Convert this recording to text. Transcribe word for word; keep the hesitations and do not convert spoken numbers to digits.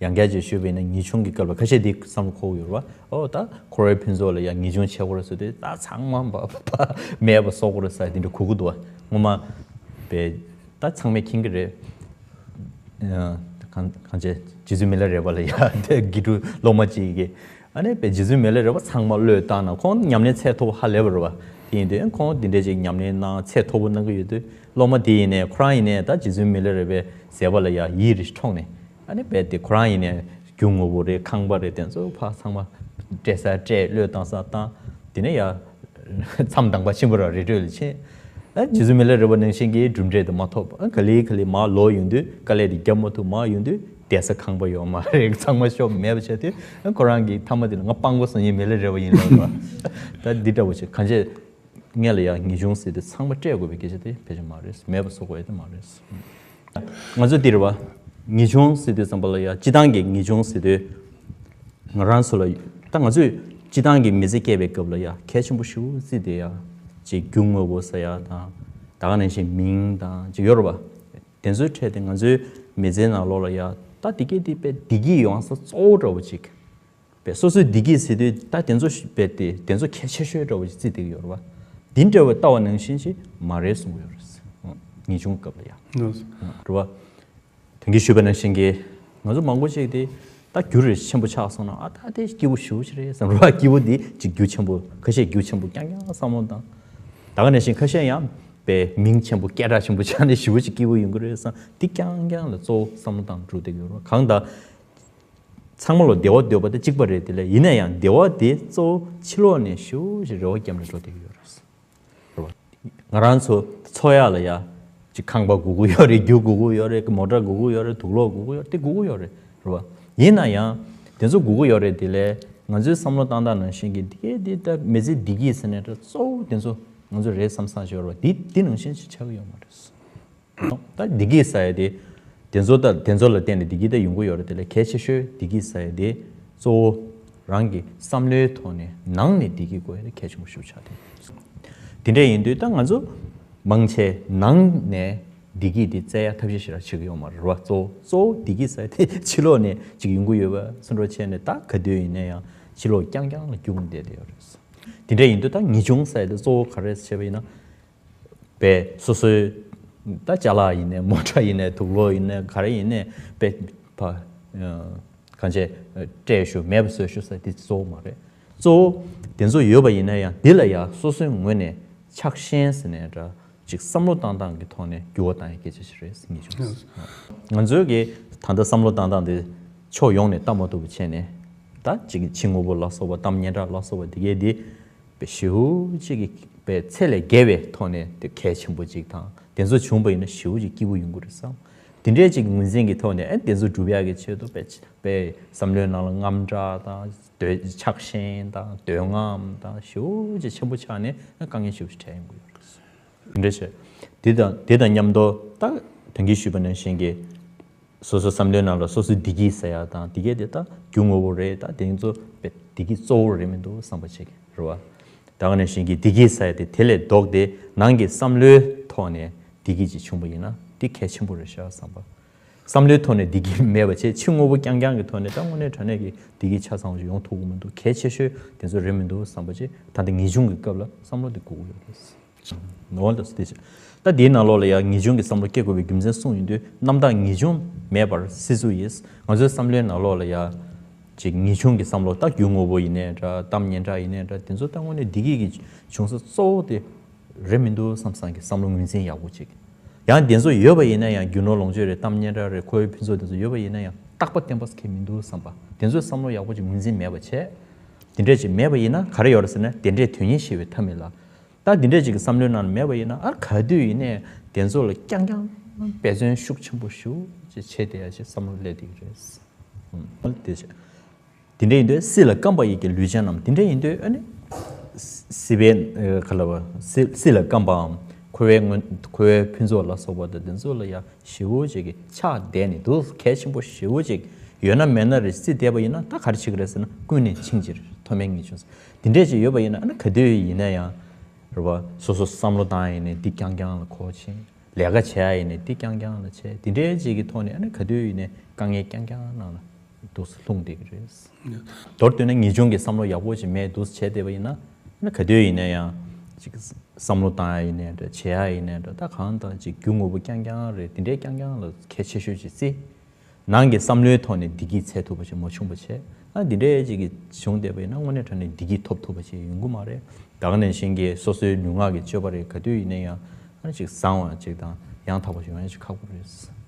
ཡང་བསྐྱར་ཅིག་ཞུས་པ་ཡིན་ན་ངེས་འབྱུང་གི་སྐབས་ལ་ཁ་ཤས་འདི་བསམ་བློ་འཁོར་གྱི་ཡོད་རེད་བ། ཨོ་ད་འཁོར་བའི་ཕུན་ཚོགས་ལ་ཡང་ངེས་འབྱུང་ཆེ་དགོས་རེད་ཟེར་དུས་ད་ཚང་མ་མེད་པ་བཟོ་དགོས་རེད་ཟེར་དེ་འདྲ་གོ་གི་འདུག་བ། སྔོན་མ་པའི་ད་ཚང་མས་མཁྱེན་གྱི་རེད། ཨ་གང་གང་བྱས་རྗེ་བཙུན་མི་ལ་རས་པ་ལ་ཡ་དེ་དགེ་ཕྲུག་སློབ་མ་གཅིག་གིས་ཨ་ནི་པའི་རྗེ་བཙུན་མི་ལ་རས་པ་ཚང་མ་བློས་བཏང་ན་ཁོང་ཉམས་ལེན་ཚད་མཐོ་པོ་ཧ་ལས་པ་རེད་བ། དེ་ཡིན་དུས་ཁོང་འདི་འདྲས་ཅིག་ཉམས་ལེན་གནང་ཚད་མཐོ་པོ་གནང་གི་ཡོད་དུས་སློབ་མ་དེ་ཡིན་ནའི་ཁོ་རང་ཡིན་ནའི་ད་རྗེ་བཙུན་མི་ལ་རས་པའི་མཛད་པ་ལ་ཡ་ཡིད་རེ་འཕྲོག་ནས་ཨ་ནི་པའི་དེ་ཁོ་རང་ཡིན་ནའི་རྒྱུ་དངོས་པོ་རེད། ཁང་པ་རེད། དེ་ཚོ་ཕར་ཚང་མ་སྤྲད་ས་སྤྲད། བློས་བཏང་ས་བཏང་། དེ་ནས་ཡ་མཚམས་དང་པ་ཆེན་པོ་ར་རི་ཁྲོད་ལ་ཕྱིན། ཨ་རྗེ་བཙུན་མི་ལ་རས་པ་ནང་བཞིན་གྱི་གྲུབ་འབྲས་དེ་མ་ཐོབ། ཨ་ག་ལེ་ག་ལེ་མར་ལོག་ཡོང་དུས་དཀའ་ལས་དེ་རྒྱབ་མ་ཐུབ། མར་ཡོང་དུས་བསྡད་ས་ཁང་པ་ཡོད་མ་རེད། ཚང་མ་ཤོར་མེད་པ་བྱས་དུས་ཨ་ཁོ་རང་གི་མཐའ་མ་དེ་ལ་ང་སྤྲང་པོ་བཟོ་མཁན་མི་ལ་རས་པ་ཡིན་ལབ་པ། ད་འདི་འདྲ་བོ་ཞིག་གང་བྱས། ངས་ལ་ཡ་ངེས་འབྱུང་ཟེར་དུས་ཚང་མ་སྤྲད་དགོས་པའི་སྐད་ཆ་དེ་ཕལ་ཆེར་མ་རེད། མེད་པ་བཟོ་དགོས་ཡ་དེ་མ་རེད། ང་ཚོ་འདིར་བ་ངེས་འབྱུང་ཟེར་དུས་ཙམ་པ་ལ་ཡ་སྤྱི་བཏང་གི་ངེས་འབྱུང་ཟེར་དུས་ང་རང་ཚོ་ལ་ད་ང་ཚོས་སྤྱི་བཏང་གི་མི་ཚེ་སྐྱེལ་བའི་སྐབས་ལ་ཡ་གལ་ཆེན་པོ་ཞེ་པོ་བརྩི་དེ་ཡ་ཅིག་རྒྱུ་དངོས་པོ་ཟེར་ཡ་དང་ད་ག་ནང་བཞིན་མིང་དང་ཅིག་ཡོད་རེད་བ། དེ་ཚོའི་གྲས་དེ་ང་ཚོའི་མི་ཚེའི་ནང་ལོགས་ལ་ཡ་ད་དེ་གས་དེ་དཔེ་བདེ་སྐྱིད་ཡོང་ས་གཙོ་བོ་འདྲ་བོ་ཅིག་པས་སོ་སོའི་བདེ་སྐྱིད་ཟེར་དུས་ད་དེ་ཚོ་ཞིག་པས་ཏེ་དེ་ཚོ་གལ་ཆེ་ཤོས་འདྲ་བོ་ཞིག་བརྩི་བསྡད་ཀྱི་ཡོད་རེད་བ། འདི་འདྲ་བའི་ལྟ་བ་ནང་བཞིན་ཞིག་མ་རེད་གསུང་གི་ཡོད་རེད། ངེས་འབྱུང་སྐབས་ལ་ཡང་། རེད་བ། དོན་གྱིས་ཞུས་པ་ནང་བཞིན་གྱི་ང་ཚོ་མང་པོ་ཅིག་དེ་ད་རྒྱུ་རེ་ཆེན་པོ་ཆགས་སོང་ན་ཨ་ད་དེ་སྐྱིད་པོ་ཞེ་པོ་ཅིག་རེད་བསམ་རེད་བ། སྐྱིད་པོ་འདི་ཅིག་རྒྱུ་ཆེན་པོ་ཁ་ཤས་རྒྱུ་ཆེན་པོ་རྐྱང་རྐྱང་བསམ་བློ་བཏང་། ད་ག་ནང་བཞིན་ཁ་ཤས་ཡང་པའི་མིང་ཆེན་པོ་སྐད་གྲགས་ཆེན་པོ་ཆགས་ནས་ཞེ་པོ་ཅིག་སྐྱིད་པོ་ཡོང་གི་རེད་བསམ་འདི་རྐྱང་རྐྱང་ལ་གཙོ་བོ་བསམ་བློ་བཏང་འགྲོ་བསྡད་ཀྱི་ཡོད་རེད་བ། གང་ལྟར། ཚང་མ་ལ་བདེ་བ་འདོད་པ་དེ་གཅིག་པ་རེད། དེ་ལས་ཡིན་ན་ཡང་བདེ་བ་དེ་གཙོ་བོ་ཕྱི་ལོགས་ནས་ཞེ་པོ་ཞིག་རེ་བ་བརྒྱབ་ནས་འགྲོ་བསྡད་ཀྱི་ཡོད་རེད། རེད་བ། ང་རང་ཚོ་འཚོ་ཡག་ལ་ཡ་ཅིག་ཁང་པ་དགོས་ཀྱི་ཡོད་རེད། རྒྱུ་དགོས་ཀྱི་ཡོད་རེད། མོ་ཊ་དགོས་ཀྱི་ཡོད་རེད། དུག་ལོག་དགོས་ཀྱི་ཡོད་རེད། དེ་དགོས་ཀྱི་ཡོད་རེད། རེད་བ། ཡིན་ན་ཡང་དེ་ཚོ་དགོས་ཀྱི་ཡོད་རེད། དེ་ལས་ང་ཚོའི་བསམ་བློ་བཏང་སྟངས་ནང་བཞིན་གྱི་འདི་གས་འདི་ལྟར་མི་ཚེ་བདེ་སྐྱིད་ཟེར་ནས་ད་གཙོ་བོ་དེ་ཚོ་ང་ཚོ་རེད་བསམ་བསམ་ཞིག་ཡོད་རེད་བ། འདི་འདི་ནང་བཞིན་ཞིག་ཆགས་ཀྱི་ཡོད་མ་རེད། ད་བདེ་སྐྱིད་ཟེར་ཡ་དེ་དེ་ཚོ་ད་དེ་ཚོ་ལ་བརྟེན་ནས་བདེ་སྐྱིད་ད་ཡོང་གི་ཡོད་རེད། དེ་ལས་གལ་ཆེ་ཤོས་བདེ་སྐྱིད་ཟེར་ཡ་དེ་གཙོ་བོ་རང་གི་བསམ་བློའི་ཐོག་ནས་ནང་ནས་བདེ་སྐྱིད་དགོས་ཡ་དེ་གལ་ཆེན་པོ་ཞིག་ཆགས་ཏེ། དེ་འདྲ་ཡིན་དུས་ད་ང་ཚོ་མང་ཆེ་ནང་ནས་བདེ་སྐྱིད་དེ་བཙལ་ཡ་ཐབས་ཤེས་ཞེ་དྲག་བྱེད་ཀྱི་ཡོད་མ་རེད་བ། གཙོ་བོ་གཙོ་བོ་བདེ་སྐྱིད་ཟེར་ཡ་དེ་ཕྱི་ལོགས་ནས་ཅིག་ཡོང་གི་ཡོད་པ་སུ་འགྲོ་བྱས་ནས་ད་ག་དུས་ཡིན་ན་ཡང་ཕྱི་ལོགས་རྐྱང་རྐྱང་ལ་རྒྱུག་བསྡད་བསྡད་ཡོད་རེད། དེ་འདྲ་ཡིན་དུས་ད་ངེས་འབྱུང་ཟེར་ཡ་དེ་གཙོ་བོ་ག་རེ་བྱས་པ་ཡིན་ན། པའི་སོ་སོའི་ད་ཅ་ལག་ཡིན་ནའི་མོ་ཊ་ཡིན་ནའི་དུག་ལོག་ཡིན་ནའི་ག་རེ་ཡིན་ནའི་པའི་ཕ་གང་བྱས་སྤྲད་ཞུ་མེད་པ་བཟོས་ཞུ་ཟེར་དེ་གཙོ་བོ་མ་རེད། གཙོ་བོ་དེ་ཚོ་ཡོད་པ་ཡིན་ན་ཡང་འདི་ལ་ཡང་སོ་སོའི་ངོས་ནས་ཆགས་ཞེན་ཟེར་ནའི་འདྲ་ཅིག་བསམ་བློ་བཏང་སྟངས་ཀྱི་ཐོག་ནས་འགྱུར་བ་བཏང་ཡའི་སྐད་ཆ་ཞིག་རེད་ངེས་བྱུང་། ང་ཚོའི་གི་ད་ལྟ་བསམ་བློ་བཏང་སྟངས་དེ་ཕྱོགས་ཡོངས་ནས་ལྟ་མ་ཐུབ་པ་བྱས་ནས་ད་ཅིག་ཕྱི་དངོས་པོ་ལ་སོགས་པ་གཏམ་སྙན་གྲགས་ལ་སོགས་པ་དེ་གས་དེ། པའི་ཞེ་པོ་ཅིག་གི་པའི་ཚད་ལས་བརྒལ་བའི་ཐོག་ནས་དེ་གལ་ཆེན་པོ་ཅིག་དང་དེ་ཚོ་བྱུང་བ་ཡིན་ན་ཞེ་པོ་ཅིག་སྐྱིད་པོ་ཡོང་གི་རེད་བསམ། དེ་འདྲའི་ཅིག་ངོས་འཛིན་གྱི་ཐོག་ནས་ཨེ་དེ་ཚོ་སྒྲུབ་ཡག་གི་ཆེད་དུ་པའི་པའི་བསམ་བློའི་ནང་ལ་དངངས་སྐྲག་དང་འདོད་ཆགས་ཞེན་དང་འདོད་རྔམ་དང་ཞེ་པོ་ཅིག་ཆེན་པོ་ཆགས་ནས་ཨེ་དཀའ་ངལ་ཞེ་པོ་ཅིག་འཕྲད་ཡོང་གི་ཡོད་རེད། དེ་འདྲ་བྱས། དེ་དང་དེ་དང་མཉམ་དུ་ད་དོན་གྱིས་ཞུས་པ་ནང་བཞིན་གྱི། སོ་སོའི་བསམ་བློའི་ནང་ལ་སོ་སོའི་བདེ་སྐྱིད་ཟེར་ཡ་དང་དེ་གས་དེ་ད་རྒྱུ་དངོས་པོ་རེད། ད་དེ་ཚོ་བདེ་སྐྱིད་གཙོ་བོ་རེད་མི་འདུག་བསམ་པ་ཅིག་རེད་བ། ད་ག་ནང་བཞིན་གྱི་བདེ་སྐྱིད་ཟེར་ཡ་དེ་དེ་ལས་ལྡོག་སྟེ་ནང་གི་བསམ་བློའི་ཐོག་ནས་བདེ་སྐྱིད་ཅིག་བྱུང་བ་ཡིན་ན་དེ་གལ་ཆེན་པོ་རེད་ཤག་བསམ་པ། བསམ་བློའི་ཐོག་ནས་བདེ་སྐྱིད་མེད་པ་བྱས་ཕྱི་དངོས་པོ་རྐྱང་རྐྱང་གི་ཐོག་ནས་ད་དངོས་གནས་དྲང་གནས་ཀྱི་བདེ་སྐྱིད་ཆ་ཚང་བ་ཞིག་ཡོང་ཐུབ་ཀྱི་མི་འདུག་གལ་ཆེ་ཤོས་དེ་ཚོ་རེད་མི་འདུག་བསམ་པ་ཅིག་ད་ལྟ་ངེས་འབྱུང་གི་སྐབས་ལ་བསམ་བློ་དེ་དགོས་ཀྱི་ཡོད་རེད། ནོར་ལ་སྟེ། ད་དེའི་ནང་ལོགས་ལ་ཡང་ངེས་འབྱུང་གི་བསམ་བློ་སྐྱེ་དགོས་པའི་རྒྱུ་མཚན་གསུངས་ཡོང་དུས་རྣམ་དག་ངེས་འབྱུང་མེད་པར་སྲིད་གཟུགས་ཡིན། ང་ཚོའི་བསམ་བློའི་ནང་ལོགས་ལ་ཡང་ཅིག་ངེས་འབྱུང་གི་བསམ་བློ་ད་རྒྱུ་དངོས་པོ་ཡིན་ནའི་འདྲ་གཏམ་སྙན་གྲགས་ཡིན་ནའི་འདྲ་དེ་ཚོ་ད་དངོས་གནས་བདེ་སྐྱིད་ཀྱི་འབྱུང་ས་གཙོ་བོ་དེ་རེད་མི་འདུག་བསམ་བསམ་གྱི་བསམ་བློ་ངོས་འཛིན་ཡག་པོ་ཅིག་ཡང་དེ་ཚོ་ཡོད་པ་ཡིན་ན་ཡང་རྒྱུ་ནོར་ལོངས་སྤྱོད་རེད་གཏམ་སྙན་གྲགས་རེད་འཁོར་བའི་ཕུན་ཚོགས་དེ་ཚོ་ཡོད་པ་ཡིན་ན་ཡང་རྟག་པ་བརྟན་པ་ཟེར་མཁན་མི་འདུག་བསམ་པ་དེ་ཚོའི་བསམ་བློ་ཡག་པོ་ཅིག་ངོས་འཛིན་མེད་པ་བྱས། དེ་འདྲས་ཅིག་མེད་པ་ཡིན་ན་ག་རེ་ཡོད་རེད་ཟེར་ན་དེ་འདྲས་དོན་སྙིང་ཤེས་པའི་ཐབས་མེད་ལ། ད་འདི་འདྲས་ཅིག་གི་བསམ་བློའི་ནང་ལ་མེད་པ་ཡིན་ན་ཨ་ག་དུས་ཡིན་ནའི་དེ་ཚོ་ལ་རྐྱང་རྐྱང་འབད་བརྩོན་ཤུགས་ཆེན་པོ་ཞུ་ཅེས་བྱས་བསྡད་ཡ་ཅིག་བསམ་བློ་སླེབས་བསྡད་ཀྱི་རེད། ཨུམ། དེ་བྱས། དེ་འདྲ་ཡིན་དུས་སྲིད་ལ་བརྐམ་པ་ཡི་གེ་ལུས་ཅན་རྣམས་དེ་འདྲ་ཡིན་དུས་ཨ་ནི། སྲིད་པའི་ག་ལ་བ་སྲིད་སྲིད་ལ་བརྐམ་པའམ་འཁོར་བའི་སྔོན་འཁོར་བའི་ཕུན་ཚོགས་ལ་སོགས་པ་དང་དེ་ཚོ་ལ་ཡ་ཞེ་པོ་ཅིག་གི་ཆགས་བསྡད་ནས་འདུག་གལ་ཆེན་པོ་ཞེ་པོ་ཅིག་ཡོད་ན་མེད་ན་རེ་བརྩི་བསྡད་པ་ཡིན་ན་ད་ག་རེ་བྱེད་ཀྱི་རེད་ཟེར་ན་ཀུན་ནས་འཆིང་ཕྱིར་མཐོ་དམན་ངེས་འབྱུང་ཟེར་དེ་འདྲས་ཅིག་ཡོད་པ་ཡིན་ན་ཨ་ནི་ག་དུས་ཡིན་ན་ཡང་། རེད་བ། སོ་སོ་བསམ་བློ་བཏང་ཡིན་ནའི་འདི་རྐྱང་རྐྱང་ལ་གོ་ཕྱིན། ལས་ཀ་བྱེད་ཡ་ཡིན་ནའི་འདི་རྐྱང་རྐྱང་ལ་བྱེད། འདི་འདྲའི་ཅིག་གི་ཐོག་ནས་ཨ་ནི་ག་དུས་ཡིན་ནའི་དཀའ་ངལ་རྐྱང་རྐྱང་ནང་ལ་ འདུག་སེ་ལྷུང་བསྡད་ཀྱི་རེད། མདོར་བསྡུས་ན་ངེས་འབྱུང་གི་བསམ་བློ་ཡག་པོ་ཅིག་མེད་འདུག་སེ་བྱས་བསྡད་པ་ཡིན་ན། ཨ་ནི་ག་དུས་ཡིན་ན་ཡང་ཅིག་བསམ་བློ་བཏང་ཡ་ཡིན་ནའི་འདྲ། བྱེད་ཡ་ཡིན་ནའི་འདྲ། ད་གང་ལྟར་ཅིག་རྒྱུ་དངོས་པོ་རྐྱང་རྐྱང་རེད། དེ་འདྲའི་རྐྱང་རྐྱང་ལ་གལ་ཆེ་ཤོས་ཅིག་བརྩི། ནང་གི་བསམ་བློའི་ཐོག་ནས་བདེ་སྐྱིད་འཚོལ་ཐུབ་པ་ཞིག་མ་བྱུང་བ་བྱས། ཨ་འདི་འདྲའི་ཅིག་གི་བྱུང་བསྡད་པ་ཡིན་ན་དངོས་གནས་དྲང་གནས་བདེ་སྐྱིད་ཐོབ་ཐུབ་པ་ཞིག་ཡོང་གི་མ་རེད། ད་ག་ནང་བཞིན་གྱི་སོ་སོའི་ལུས་ངག་གི་སྤྱོད་པ་རེད། ག་དུས་ཡིན་ན་ཡང་ཨ་ནི་ཅིག་བཟང་བ་ཅིག་དང་ཡང་དག་པ་ཞིག་ཡོང་ཡ་ཅིག་ཁག་པོ་རེད།